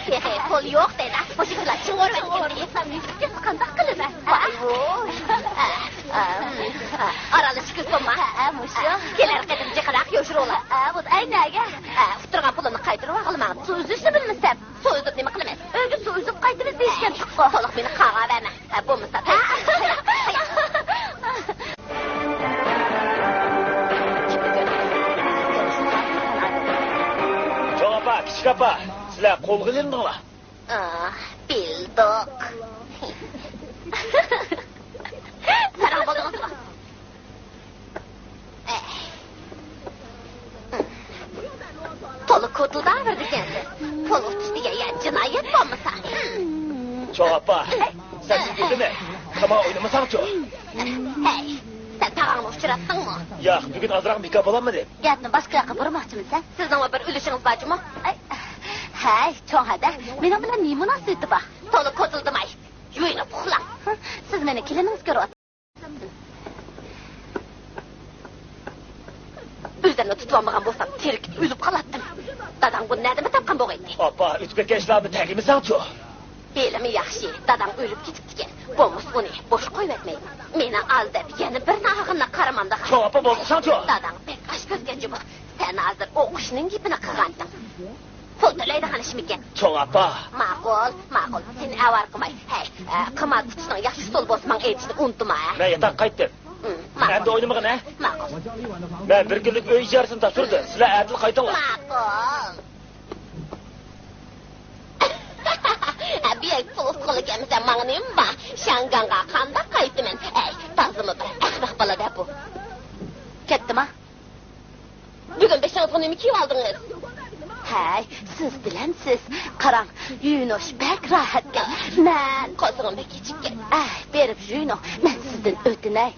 تېخى پۇل يوق دەيدۇ. مۇشۇ چىقىپ قالسا قانداق قىلىمەن؟ ۋاي ۋۇي. ئارانلىشىپ كۆز بولما. ھە، مۇشۇ. كېلەر قېتىم جىقراق يوشۇرۇڭلار. ھە، بولدى. ئەي، نەگە؟ ھە، ئۇتتۇرغان پۇلۇمنى قايتۇرۇۋالغىلى ماڭدىم. سۇ ئۈزۈشنى بىلمىسەم. سۇ ئۈزۈپ نېمە قىلىمىز؟ ئۆيگە سۇ ئۈزۈپ قايتىمىز دېيىشكەنتۇققۇ. تولۇق مېنى قاغا بەرمە. ھە، بولمىسا. چوڭ ئاپا، كىچىك ئاپا، سىلەر قولغا ئېلىندىڭلار. ئاھ، بىلدۇق. ساراڭ بولدىڭىزمۇ؟ تولا كوتۇلداۋېرىدىكەنسىز. پۇل ئۇتۇش دېگەن يا جىنايەت بولمىسا. چوڭ ئاپا، سەن يىگىتىنى تامان ئوينىمىساڭچۇ؟ ھەي، سەن تاغاڭنى ئۇچراتتىڭمۇ؟ ياق، بۈگۈن ئازراق بىكار بولالمىدىم. گەپنى باشقا ياققا بۇرىماقچىمىسەن؟ سىزنىڭمۇ بىر ئۈلۈشىڭىز بارچۇمۇ؟ ئەي، ھەي، چوڭ ھەدە، مېنىڭ بىلەن نېمە مۇناسىۋىتى بار؟ تولا كوتۇلدىماي، يۇيۇنۇپ ئۇخلاڭ. سىز مېنى كېلىنىڭىز كۆرۈۋاتىدۇ. ئۆزۈمنى تۇتۇۋالمىغان بولسام، تېرىكىپ ئۆلۈپ قالاتتىم. داداڭ بۇنى نەدىمۇ تاپقان بولغايتتى؟ ئاپا، ئۆتۈپ كەتكەن ئىشلارنى تەگمىسەڭچۇ؟ ھېلىمۇ ياخشى، داداڭ ئۆلۈپ كېتىپتىكەن. بولمىسا ئۇنى بوش قويۇۋەتمەيمەن. مېنى ئالداپ، يەنە بىرنى ئالغىنىنى قارىمامدىغان. شۇڭا ئاپا، بولدى دېسەڭچۇ؟ داداڭ بەك ئاشكۆزگەنچۇ بۇ. سەن ھازىر ئوقۇشنىڭ گېپىنى قىلغانتىڭ. پۇل تۆلەيدىغان ئىشمىكەن؟ چوڭ ئاپا. ماقۇل، ماقۇل. سېنى ئاۋارە قىلماي. ھەي، ئە، قىمار ئۇچۇشنىڭ ياخشى ئۇسۇلى بولسا ماڭا ئېيتىشنى ئۇنتۇما. مەن ياتاققا قايتتىم. ھىم، ماقۇل. ئەمدى ئوينىمىغىن، ھە؟ ماقۇل. مەن بىر كۈنلۈك ئۆي ئىجارىسىنى تاپشۇردۇم. سىلەر ئەتىلا قايتىڭلار. ماقۇل. بىيەك پۇل ئۇتقىلى كەلمىسە ماڭا نېمە بار؟ شياڭگاڭغا قانداق قايتىمەن؟ ئەي، تازىمۇ بىر ئەخمەق بالا-دە بۇ. كەتتىما؟ بۈگۈن بېشىڭىزغا نېمە كىيىۋالدىڭىز؟ ھەي، سىز بىلەمسىز؟ قاراڭ، يۇيۇنۇش بەك راھەتكەن. مەن قورسىقىم بەك ئېچىككەن. ئەي، بېرىپ يۇيۇنۇڭ، مەن سىزدىن ئۆتۈنەي.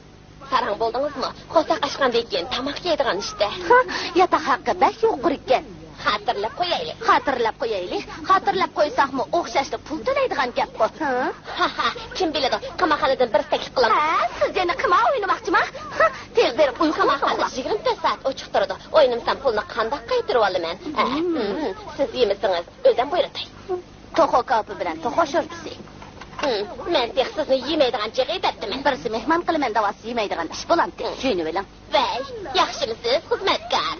ساراڭ بولدىڭىزمۇ؟ قورساق ئاچقاندىن كېيىن تاماق يەيدىغان ئىشتە. ھا، ياتاق ھەققى بەك يۇقىرىكەن. خاتىرىلەپ قويايلى. خاتىرىلەپ قويايلى. خاتىرىلەپ قويساقمۇ ئوخشاشلا پۇل تۆلەيدىغان گەپقۇ. ھا؟ ھا ھا، كىم بىلىدۇ؟ قىمارخانىدىن بىر تەكلىپ قىلىڭ. ھە، سىز يەنە قىمار ئوينىماقچىما؟ ھا، تېز بېرىپ ئۇيقۇغا ئۇخلاڭ. يىگىرمە تۆت سائەت ئوچۇق تۇرىدۇ. ئوينىمىسام پۇلنى قانداق قايتۇرۇۋالىمەن؟ ھە، ھىم. ھىم، سىز يېمىسىڭىز، ئۆزۈم بۇيرۇتاي. توخۇ كاۋىپى بىلەن توخۇ شورپىسى. ھىم، مەن تېخى سىزنى يېمەيدىغان جىغى دەپتىمەن. بىرسى مېھمان قىلىمەن دەۋاتسا يېمەيدىغان ئىش بولامتى؟ ھىم. يۇيۇنۇۋېلىڭ. ۋەي، ياخشىمۇسىز، خىزمەتكار؟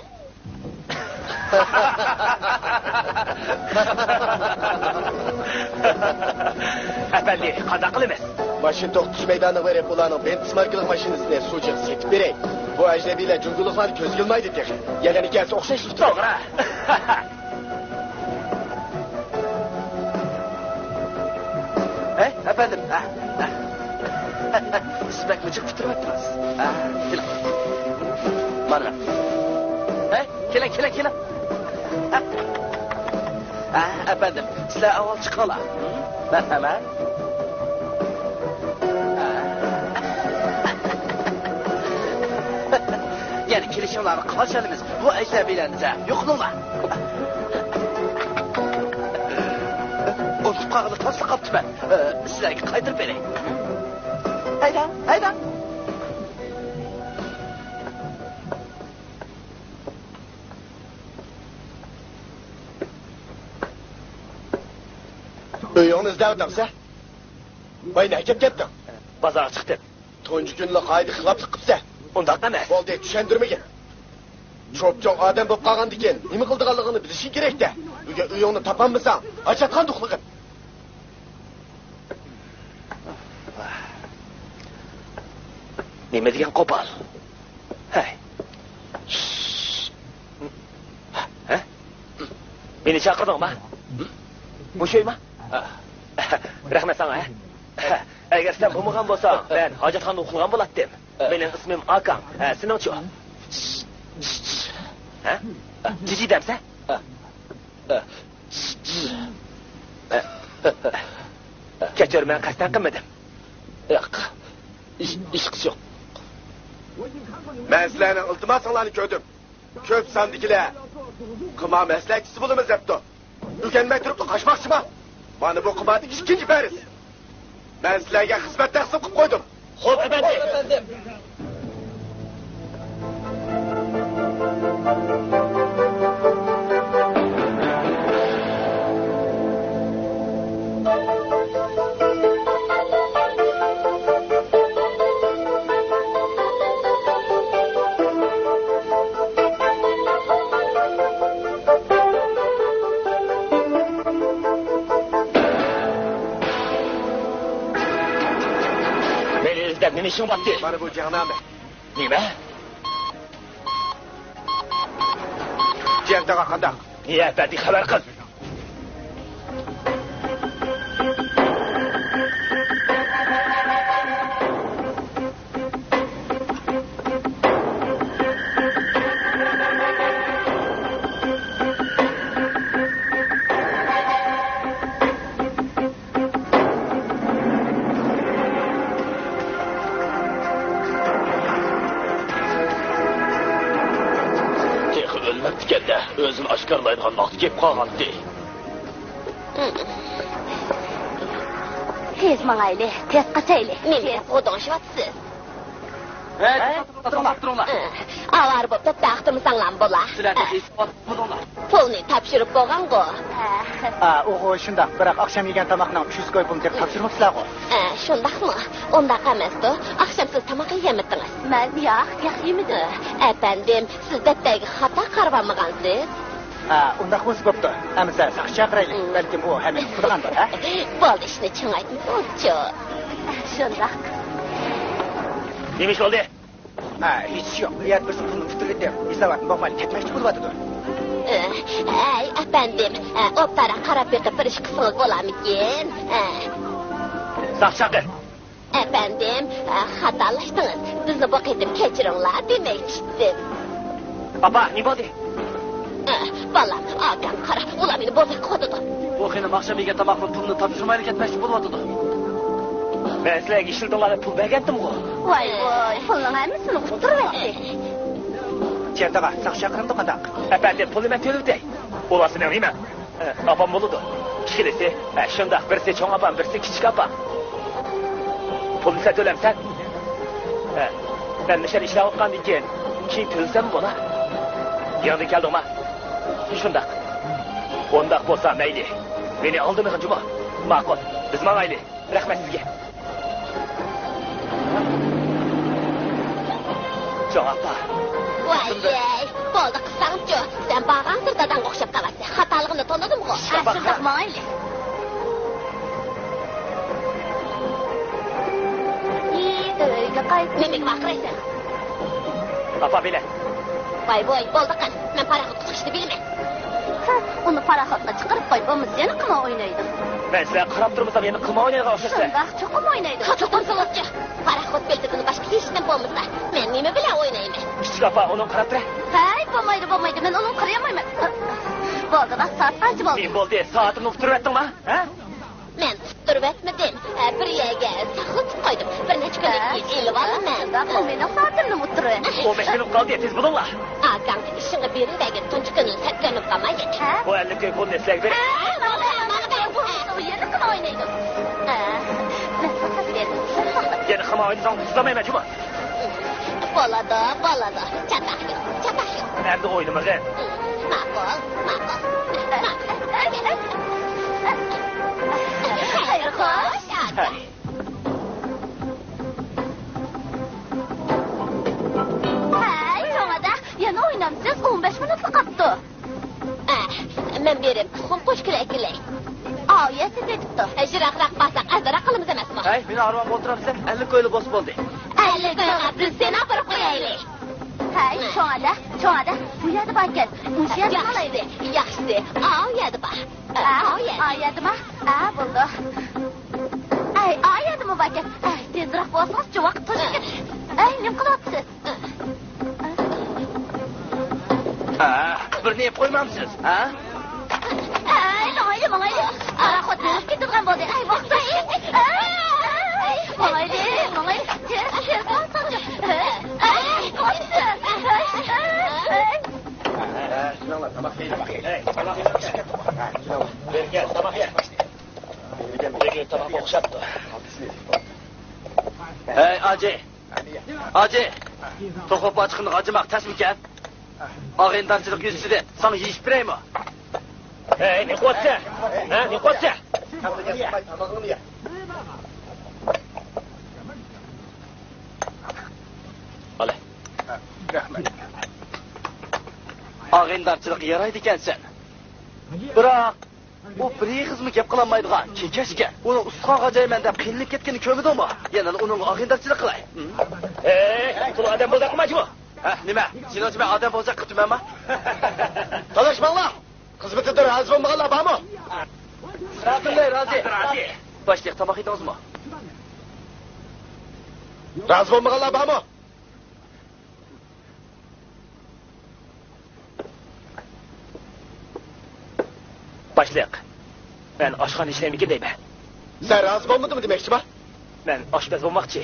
ئەپەندى، قانداق قىلىمىز؟ ماشىنا توختىتىش مەيدانىغا بېرىپ، ئۇلارنىڭ بېنتس ماركىلىق ماشىنىسىنى سۇچىغا سېتىپ بېرەي. بۇ ئەجنەبىيلەر جۇڭگولۇقلارنى كۆزگە ئىلمايدۇ تېخى. يەنە نىكاھسى ئوخشاش تۇرۇپتۇ. توغرا. ھەي، ئەپەندىم. ھە، ھە. سىز بەكمۇ جىق پۈتتۈرۈۋەتتىڭىز. ھە، كېلىڭ. مانا. ھەي، كېلىڭ، كېلىڭ، كېلىڭ. ھە، ئەپەندىم، سىلەر ئاۋۋال چىقىڭلار. مەرھەمەت. يەنە كېلىشىڭلارنى قارشى ئالىمىز. بۇ ئەجنەبىيلەرنى يوقىتىڭلار. ئۇنتۇپ قالغىلى تاسلا قاپتىمەن. ئە، سىلەرگە قايتۇرۇپ بېرەي. ھەيدەڭ، ھەيدەڭ. ئۆيۈڭنى ئىزدەۋاتامسەن؟ ۋاي، نەگە كەتتىڭ؟ بازارغا چىقتىم. تۇنجى كۈنلا قائىدە خىلاپلىق قىپسەن. ئۇنداق ئەمەس. بولدى، چۈشەندۈرمىگىن. چوپچوڭ ئادەم بولۇپ قالغاندىكىن نېمە قىلىدىغانلىقىڭنى بىلىشىڭ كېرەكتە. ئۆگەر ئۆيۈڭنى تاپالمىساڭ، ھاجەتخانىدا ئۇخلىغىن. نېمە دېگەن قوپال؟ ھەي. ھە؟ مېنى چاقىردىڭما؟ مۇشۇ ئۆيما؟ رەھمەت ساڭا، ھە؟ ئەگەر سەن بولمىغان بولساڭ، مەن ھاجەتخانىدا ئۇخلىغان بولاتتىم. مېنىڭ ئىسمىم ئاكاڭ. ھە، سېنىڭچۇ؟ ھە؟ جىجى دەمسەن؟ كەچۈر، مەن قەستەن قىلمىدىم. ياق. ھېچ، ھېچقىسى يوق. مەن سىلەرنىڭ ئىلتىماسىڭلارنى كۆردۈم. كۆپ ساندىكىلەر قىمار مەسلىھەتچىسى بولىمىز دەپتۇ. ئۆگەنمەي تۇرۇپلا قاچماقچىما؟ مانا بۇ قىماردىكى ئىككىنچى پەرز. مەن سىلەرگە خىزمەت تەقسىم قىلىپ قويدۇم. خوپ، ئەپەندىم. مېنى ئىزدەپ نېمە ئىشىڭ بارتى؟ مانا بۇ جەڭنامە. نېمە؟ جيەن تاغا قانداق؟ نىيە ئەپەندىگە خەۋەر قىل. تېخى ئۆلمەپتىكەن-دە، ئۆزىنى ئاشكارىلايدىغان ۋاقتى كېلىپ قالغانتى. تېز ماڭايلى، تېز قاچايلى. نېمە دەپ غودۇڭشىۋاتىسىز؟ ھەي، توختاپ تۇرۇڭلار، توختاپ تۇرۇڭلار. ئاۋارە بولۇپ تۆت دەقىقە تۇرمىساڭلارمۇ بولا. سىلەر تېخى ئېسىپ ئاتمىدىڭلار. پۇلنى تاپشۇرۇپ بولغانغۇ؟ ئا، ئۇغۇ شۇنداق، بىراق ئاخشام يېگەن تاماقنىڭ ئۈچ يۈز كوي پۇلىنى تېخى تاپشۇرماپسىلەرغۇ؟ ئە، شۇنداقمۇ؟ ئۇنداق ئەمەستۇ. ئاخشام سىز تاماق يېگەنمىدىڭىز؟ مەن ياق، ياق يېمىدىم. ئە، ئەپەندىم، سىز دەپتەرگە خاتا قارىۋالمىغانسىز؟ ھە، ئۇنداق بولسا بوپتۇ. ئەمىسە ساقچى چاقىرايلى. بەلكىم ئۇ ھەممىنى ئۇقىدىغاندۇر، ھە؟ بولدى، ئىشنى چىڭايتمىسىڭىزچۇ. شۇنداق. نېمە ئىش بولدى؟ ھە، ھېچ ئىش يوق. يات بىرسى پۇلنى ئۇتتۇرۇۋېتىپ، ھېساباتنى بوغمايلى كەتمەكچى بولۇۋاتىدۇ. ئەي، ئەپەندىم، ئوبدانراق قاراپ بېقىپ بىر ئىش قىلسىڭىز بولامىكىن؟ ساقچى چاقىر. ئەپەندىم، ئە، خاتالاشتىڭىز. بىزنى بۇ قېتىم كەچۈرۈڭلار دېمەكچىدىم. ئاپا، نېمە بولدى؟ ئە، بالام، ئاكام قارا، ئۇلار مېنى بوزەك قىلىۋاتىدۇ. بۇ خېنىم ئاخشام يېگەن تاماقنىڭ پۇلىنى تاپشۇرمايلا كەتمەكچى بولۇۋاتىدۇ. مەن سىلەرگە ئىشلىتىڭلار دەپ پۇل بەرگەنتىمغۇ؟ ۋاي، ۋاي، پۇلنىڭ ھەممىسىنى ئۇتتۇرۇۋەتتى. جيەن تاغا، ساقچى چاقىرىمدۇ قانداق؟ ئەپەندىم، پۇلنى مەن تۆلىۋېتەي. ئۇلار سېنىڭ نېمەڭ؟ ئە، ئاپام بولىدۇ. ئىككىلىسى، ئە، شۇنداق، بىرسى چوڭ ئاپام، بىرسى كىچىك ئاپام. پۇلنى سەن تۆلەمسەن؟ ئە، مەن مۇشۇ يەردە ئىشلەۋاتقاندىن كېيىن، كېيىن تۆلىسەم بولا. يېڭىدىن كەلدىڭما؟ شۇنداق. ئۇنداق بولسا مەيلى. مېنى ئالدىمىغىن جۇمۇ. ماقۇل، بىز ماڭايلى. رەھمەت سىزگە. جاڭ ئاپا. ۋاي، بولدى قىلساڭچۇ. سەن بارغانسېرى داداڭغا ئوخشاپ قالاتتى. خاتالىقىمنى تونۇدۇمغۇ. ھە، شۇنداق ماڭايلى. ئۆيگە قايت. نېمىگە ۋارقىرايسەن؟ ئاپا، بېلەت. ۋاي ۋوي، بولدى قىل. مەن پاراخوتقا چىقىشنى بىلىمەن. ھە، ئۇنى پاراخوتقا چىقىرىپ قوي، بولمىسا يەنە قىمار ئوينايدۇ. مەن سىلەر قاراپ تۇرمىسام يەنە قىمار ئوينايدىغان ئوخشايسىلەر. شۇنداق، چوقۇم ئوينايدۇ. قاچۇرۇڭ سىلىچۇ. پاراخوت بېلىتىدىن باشقا ھېچنېمە بولمىسا، مەن نېمە بىلەن ئوينايمەن؟ كىچىك ئاپا، ئۇنىڭ قاراپ تۇرە. ھەي، بولمايدۇ، بولمايدۇ، مەن ئۇنىڭ قارىيالمايمەن. بولدىلا، سائەت قانچە بولدى؟ نېمە بولدى؟ سائىتىمنى ئۇتتۇرۇۋەتتىڭما؟ ھە؟ مەن ئۇتتۇرۇۋەتمىدىم. ھە، بىر يەرگە ساقلىتىپ قويدۇم. بىر نەچچە كۈندىن كېيىن ئېلىۋالىمەن. شۇنداق، بۇ مېنىڭ سائىتىمنىمۇ ئۇتتۇرۇۋەت. ئون بەش مىنۇت قالدى، تېز بولۇڭلار. ئاكاڭ ئىشىڭغا بېرىۋەرگىن، تۇنجى كۈنى سەت كۆرۈنۈپ قالمايلى. ھە؟ بۇ ئەللىك كوي پۇلنى سىلەرگە بېرىپ. ھە، مانا، مانا، مانا، بۇ، بۇ يەردە قىمار ئوينايدۇ. ھە، مەن ساقلاپ بېرىم. يەنە قىمار ئوينىساڭ، تۇتۇلالمايمەن جۇمۇ. بولىدۇ، بولىدۇ. چاتاق يوق، چاتاق يوق. ئەمدى ئوينىمىغىن. ماقۇل، ماقۇل. خەير خوش، ئاكا. ھەي، چوڭ ئادە، يەنە ئوينامسىز؟ ئون بەش مىنۇتلا قاپتۇ. ئە، مەن بېرىپ تۇخۇم قوشۇپ كېلەي. ئاۋۇ يەر سېتىۋېتىپتۇ. يىراقراق بارساق ئازراق قالىمىز ئەمەسمۇ؟ ھەي، مېنى ئارمان ئولتۇرامسەن؟ ئەللىك كويلا بولسا بولدى. ئەللىك كويغا بىز سېنى ئاپىرىپ قويايلى. ھەي، چوڭ ئادە، چوڭ ئادە، بۇ يەردە باركەن. مۇشۇ يەردە قالايلى. ياخشىسى، ياخشىسى. ئاۋۇ يەردە بار. ئاۋۇ يەردە. ئاۋۇ يەردىمۇ؟ ھە، بولدى. ئە، ئەي، ئايەتمۇ باركەن. ئەي، تېزراق بولسىڭىز، جۇۋاق توشۇپ كېتىدۇ. ئەي، نېمە قىلىۋاتىسىز؟ ھە، بىرنى يەپ قويمامسىز، ھە؟ ئەي، ماڭايلى، ماڭايلى. پاراخوت بېرىپ كېتىدىغان بولدى. ئەي، ۋاقتى. ئەي، ماڭايلى، ماڭايلى. تېز، تېز بولساڭچۇ. ئەي، قاچتى. ئەي، ئەي، ئەي. ھە، شۇنىڭلا تاماق يەيلى. ھە، تاماق يەيلى. ھە، شۇنىڭلا. بېرىكەل، تاماق يە. بۈگۈن تاماق ئوخشاپتۇ. ھەي، ئاجى! ئاجى! توخۇ پاچىقىنى غاجىماق تەسمىكەن؟ ئاغىنىدارچىلىق يۈزىسىدىن ساڭا يېيىش بېرەيمۇ؟ ھەي، نېقىۋاتسە؟ ھە، نېقىۋاتسە؟ ئالە. ئاغىنىدارچىلىققا يارايدىكەنسەن. بىراق، ئۇ بىر ئېغىزمۇ گەپ قىلالمايدىغان كېكەچكەن. ئۇنىڭ ئۇستىخان غاجايمەن دەپ قىينىلىپ كەتكىنىنى كۆرمىدىڭمۇ؟ يەنە ئۇنىڭغا ئاغىنىدارچىلىق قىلاي. ھەي، پۇل ئادەم بوزاق قىلمايچۇ؟ ھە، نېمە؟ سېنىڭچە مەن ئادەم بوزاق قىپتىمەنما؟ تالاشماڭلار! خىزمىتىدىن رازى بولمىغانلار بارمۇ؟ پۈتۈنلەي رازى. باشلىق، تاماق يېدىڭىزمۇ؟ رازى بولمىغانلار بارمۇ؟ باشلىق، مەن ئاشخانا ئىشلەيمىكىن دەيمەن. سەن رازى بولمىدىڭمۇ دېمەكچىما؟ مەن ئاشپەز بولماقچى.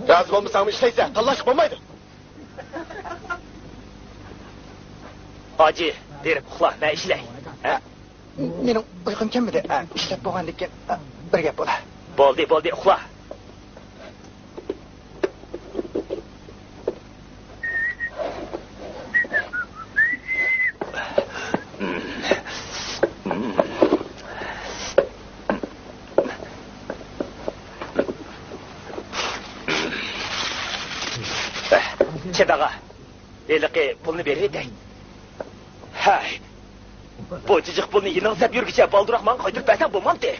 رازى بولمىساڭمۇ ئىشلەيسەن، تاللاشقا بولمايدۇ. ھاجى، بېرىپ ئۇخلا، مەن ئىشلەي. ھە؟ مېنىڭ ئۇيقۇم كەلمىدى. ئىشلەپ بولغاندىن كېيىن بىر گەپ بولا. بولدى، بولدى، ئۇخلا. چېداغا، ھېلىقى پۇلنى بېرىۋېتەي. ھەي، بۇ جىجىق پۇلنى يېنىڭغا سەپ يۈرگۈچە بالدۇرراق ماڭا قايتۇرۇپ بەرسەڭ بولمامتى؟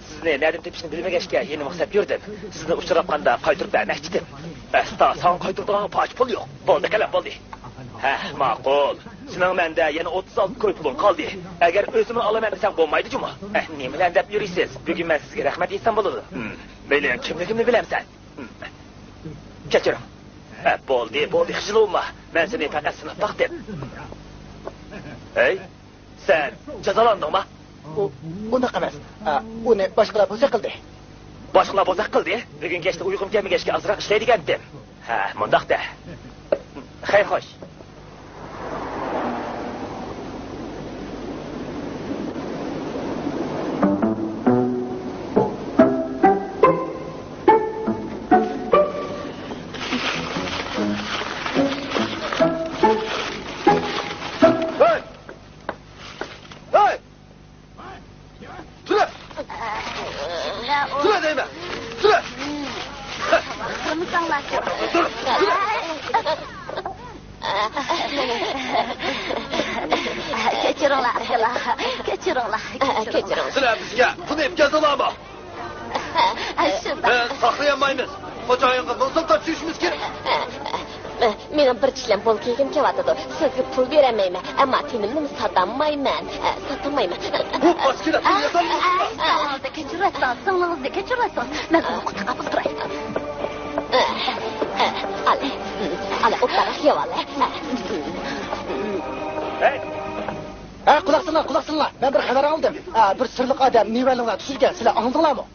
سىزنى نەدىن تېپىشنى بىلمىگەچكە يېنىمغا سەپ يۈردۈم. سىزنى ئۇچراتقاندا قايتۇرۇپ بەرمەكچىدىم. ئەستا ساڭا قايتۇرىدىغانغا پاچە پۇل يوق. بولدى، قەلەم، بولدى. ھە، ماقۇل. سېنىڭ مەندە يەنە ئوتتۇز ئالتە كوي پۇلۇڭ قالدى. ئەگەر ئۆزۈملا ئالىمەن دېسەڭ بولمايدۇ جۇمۇ. ئەھ، نېمىلەرنى دەپ يۈرىسىز؟ بۈگۈن مەن سىزگە رەھمەت ئېيتسام بولىدۇ. ھىم، مېنىڭ كىملىكىمنى بىلەمسەن؟ ھىم. كەچۈرۈڭ. ئەھ، بولدى، بولدى، خىجىل بولما. مەن سېنى پەقەت سىناپ باقتىم. ھەي، سەن جازالاندىڭما؟ ئۇ، ئۇنداق ئەمەس. ئە، ئۇنى باشقىلار بوزەك قىلدى. باشقىلار بوزەك قىلدى؟ بۈگۈن كەچتە ئۇيقۇم كەلمىگەچكە ئازراق ئىشلەي دېگەنتىم. ھە، مۇنداق دە. خەير خوش. ھەي! ھەي! تۇرە! تۇرە دەيمەن! تۇرە! تۇر! تۇرە! كەچۈرۈڭلار، ئاكىلار. كەچۈرۈڭلار، كەچۈرۈڭلار. سىلەر بىزگە بۇنى ئەپ كەلدىڭلارمۇ؟ شۇنداق. بىز ساقلىيالمايمىز. خوجايىنغا مىڭ سوم تاپشۇرۇشىمىز كېرەك. مېنىڭ بىر چىشلەم بول كىيگۈم كېلىۋاتىدۇ. سىزگە پۇل بېرەلمەيمەن، ئەمما تېنىمنىمۇ ساتالمايمەن. ئە، ساتالمايمەن. بۇ پاس كېلىپ پۇل ياسالمىسىز. ئە، ئە، ئە، ئە، كەچۈرۈۋەتسىڭىز، سىڭلىڭىزنى كەچۈرۈۋەتسىڭىز. مەن ئۇنىڭغا تاقابىل تۇراي. ئە، ئە، ئالە. ئالە، ئوبدانراق يەۋالە. ھەي! ھە، قۇلاق سېلىڭلار، قۇلاق سېلىڭلار. مەن بىر خەۋەر ئالدىم. ئە، بىر سىرلىق ئادەم نىۋەلىڭلارنى تۈزىگەن. سىلەر ئاڭلىدىڭلارمۇ؟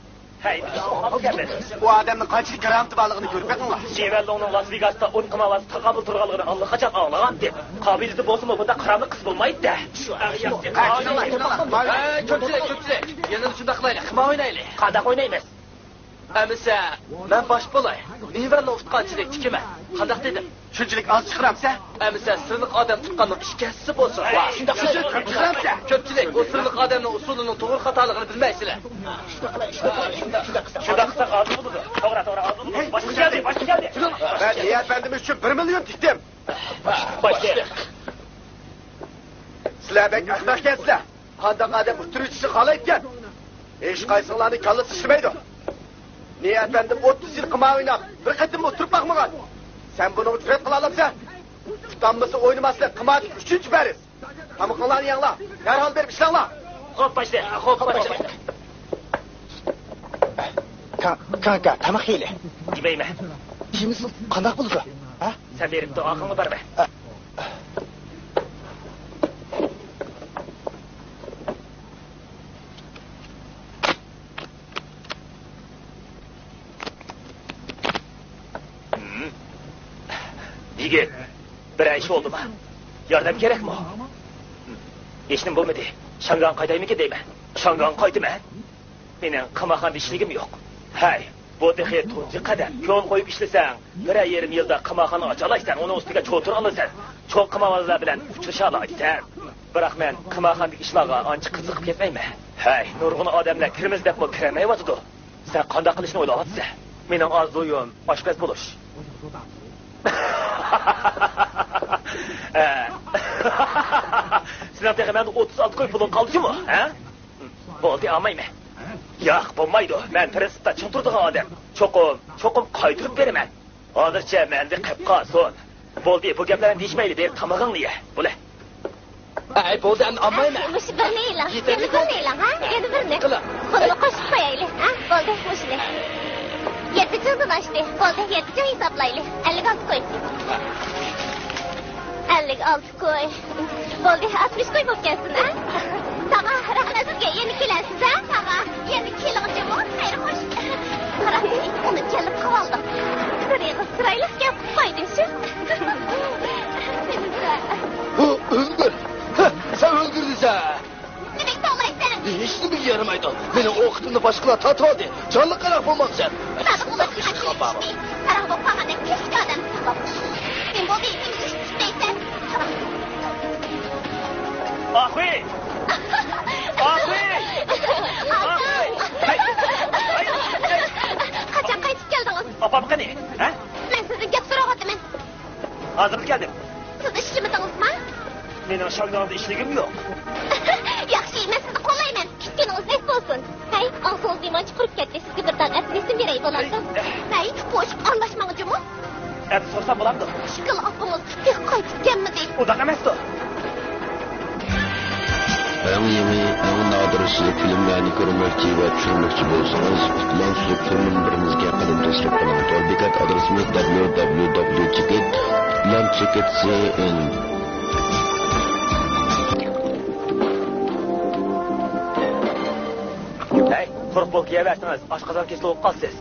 ھەي، بىز ئۇ ئالدى كەلمەس. ئۇ ئادەمنىڭ قانچىلىك كارامىتى بارلىقىنى كۆرۈپ بېقىڭلار. شىۋەنلۇڭنىڭ لاس ۋېگاستا ئون قىمارۋازى تاقابىل تۇرغانلىقىنى ئاللىقاچان ئاڭلىغانىدىم. قابىلىيىتى بولسىمۇ بۇنداق قاراملىق قىز بولمايدۇ-دە. ھە، كۆپچىلىك، كۆپچىلىك. يەنە شۇنداق قىلايلى. قانداق ئوينايمىز؟ ئەمىسە، مەن باش بولاي. نېمىلا ئۇتقانچىلىك تىكىمەن. قانداق دېدىم؟ شۇنچىلىك ئاز چىقىرامسە؟ ئەمىسە، سىرلىق ئادەم تۇتقاننىڭ ئىككى ھەسسىسى بولسۇن. ۋاي، شۇنداق سۆزلەر كۆپ چىقىرامسە؟ كۆپچىلىك، ئۇ سىرلىق ئادەمنىڭ ئۇسۇلىنىڭ توغرا خاتالىقىنى بىلمەيسىلەر. شۇنداق قىلساق ھازىر بولىدۇ. توغرا، توغرا، ھازىر بولىدۇ. باشقا كەلدى، باشقا كەلدى. مەن نىيەت ئەپەندىم ئۈچۈن بىر مىليون تىكتىم. باشلىق. سىلەر بەك ئەخمەقكەنسىلەر. قانداق ئادەم ئۇتتۇرۇۋېتىشنى خالايدىكەن؟ ھېچقايسىڭلارنىڭ كاللىسى ئىشلىمەيدۇ. نىيەت ئەپەندىم ئوتتۇز يىل قىمار ئويناپ، بىر قېتىممۇ ئۇتتۇرۇپ باقمىغان. سەن بۇنىڭغا جۈرئەت قىلالامسەن؟ تۇتالمىسا ئوينىماسلىق، قىماردىكى ئۈچىنچى پەرز. تامىقىڭلارنى يەڭلار. دەرھال بېرىپ ئىشلەڭلار. خوپ، باشلىق. خوپ، باشلىق. كا-، كاڭكا، تاماق يەيلى. يېمەيمەن. يېمىسە قانداق بولىدۇ؟ ھە؟ سەن بېرىپ دۇئاخانىغا بارىمەن. ھە. يىگىت، بىرەر ئىش بولدىمۇ؟ ياردەم كېرەكمۇ؟ ھېچنېمە بولمىدى. شياڭگاڭغا قايتايمىكىن دەيمەن. شياڭگاڭغا قايتىمەن. مېنىڭ قىمارخانىدا ئىشلىگۈم يوق. ھەي، بۇ تېخى تۇنجى قەدەم. كۆڭۈل قويۇپ ئىشلىسەڭ، بىرەر يېرىم يىلدا قىمارخانا ئاچالايسەن، ئۇنىڭ ئۈستىگە چوتۇر ئالىسەن. چوڭ قىمارۋازلار بىلەن ئۇچرىشالايسەن. بىراق مەن قىمارخانىدىكى ئىشلارغا ئانچە قىزىقىپ كەتمەيمەن. ھەي، نۇرغۇن ئادەملەر كىرىمىز دەپمۇ كىرەلمەيۋاتىدۇ. سەن قانداق قىلىشنى ئويلاۋاتىسەن؟ مېنىڭ ئارزۇيۇم ئاشپەز بولۇش. ھە. سېنىڭ تېخى مەندە ئوتتۇز ئالتە كوي پۇلۇڭ قالدى جۇمۇ، ھە؟ بولدى، ئالمايمەن. ياق، بولمايدۇ. مەن پىرىنسىپتا چىڭ تۇرىدىغان ئادەم. چوقۇم، چوقۇم قايتۇرۇپ بېرىمەن. ھازىرچە مەندە قېلىپ قالسۇن. بولدى، بۇ گەپلەرنى دېيىشمەيلى، بېرىپ تامىقىڭنى يە. بولە. ئەي، بولدى، ئەمدى ئالمايمەن. مۇشۇ بىرنى ئېلىڭ. يېتەرلىك. يەنە بىرنى ئېلىڭ، ھە؟ يەنە بىرنى. قىلىڭ. قولىنى قوشۇپ قويايلى، ھە؟ بولدى، مۇشۇنى. يەتتە چىڭدىن ئاشتى. بولدى، يەتتە چىڭ ھېسابلايلى. ئەللىك ئالتە كوي. ئەللىك ئالتە كوي. بولدى، ئاتمىش كوي بولۇپ كەتسۇن، ھە؟ تاغا، رەھمەت سىزگە. يەنە كېلەرسىز، ھە، تاغا؟ يەنە كېلىڭ جۇمۇ. خەير، خوش. قاراڭ، ئۇنى جەلپ قىلىۋالدىم. تۇرىڭىز، چىرايلىق گەپ قىلىپ قويدۇم شۇ. ھە، ئۆلگۈر. ھە، سەن ئۆلگۈر دېسە. نېمە توۋلايسەن؟ ھېچنېمىگە يارىمايدۇ. مېنىڭ ئوقىتىمنى باشقىلار تارتىۋالدى. جانلىق قاراق بولمامسەن؟ سادىق بولۇش ئىشقا بار. قاراق بولۇپ قالغاندەك كۆزۈڭگە ئادەم تىقىپ. نېمە بولدى؟ نېمە ئىش ئىشلەيسەن؟ ئاخۇي! ئاخۇي! ئاخۇي! ھەي! ھەي! ھەي! قاچان قايتىپ كەلدىڭىز؟ ئاپام قېنى؟ ھە؟ مەن سىزدىن گەپ سوراۋاتىمەن. ھازىرلا كەلدىم. سىز ئىشلىمىدىڭىزما؟ مېنىڭ شياڭگاڭدا ئىشلىگۈم يوق. ياخشى، مەن سىزنى قوللايمەن. كۈتكىنىڭىز نېسىپ بولسۇن. ھەي، ئاڭسىڭىز نېمانچە قۇرۇپ كەتتى. سىزگە بىر دانە ئەپەندىسىم بېرەي بولامدۇ؟ ھەي، بوشۇپ ئارىلاشماڭ جۇمۇ. ئەمدى سورىسام بولامدۇ؟ ئىشقىلى ئاپىڭىز تېخى قايتىپ كەلمىدى. ئۇنداق ئەمەستۇ. ئەڭ يېڭى، ئەڭ نادىر سۈزۈك فىلىملەرنى كۆرمەكچى ۋە چۈشۈرمەكچى بولسىڭىز، ئىككىلەن سۈزۈك فىلىم مۇنبىرىمىزگە قەدەم تەشرىپ قىلىڭ. تور بېكەت ئادرېسىمىز دابليۇ دابليۇ دابليۇ چېكىت ئىككىلەن چېكىت سى ئېن. ھەي، قۇرۇق بول كىيەۋەرسىڭىز، ئاشقازان كېسىلى بولۇپ قالىسىز.